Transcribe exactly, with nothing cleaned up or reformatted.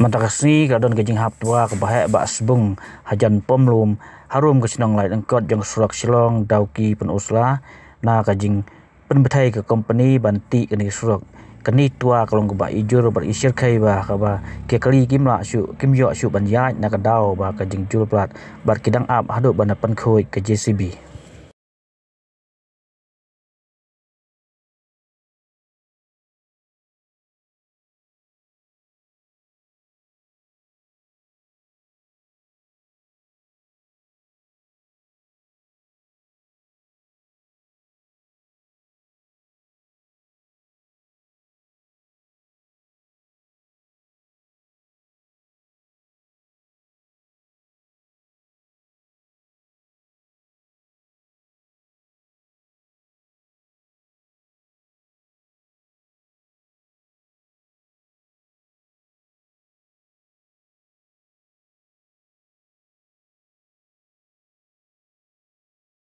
Mynta ka sngi ka don ka jinghap twa kaba heh ba sbung hajan Pomlum harum ka shnong Laityngkot jong ka surok Shillong Dawki Pynursla na ka jingpynbthei ka kompani ban tih kane ka surok. Kane twa ka long kaba ijur bad ishyrkhei ba kaba ki kali kim lah shuh, kim ïoh shuh ban ïaid na ka daw ba ka jingjur palat bad ki dang ap haduh ban da pynkhuid ka J C B.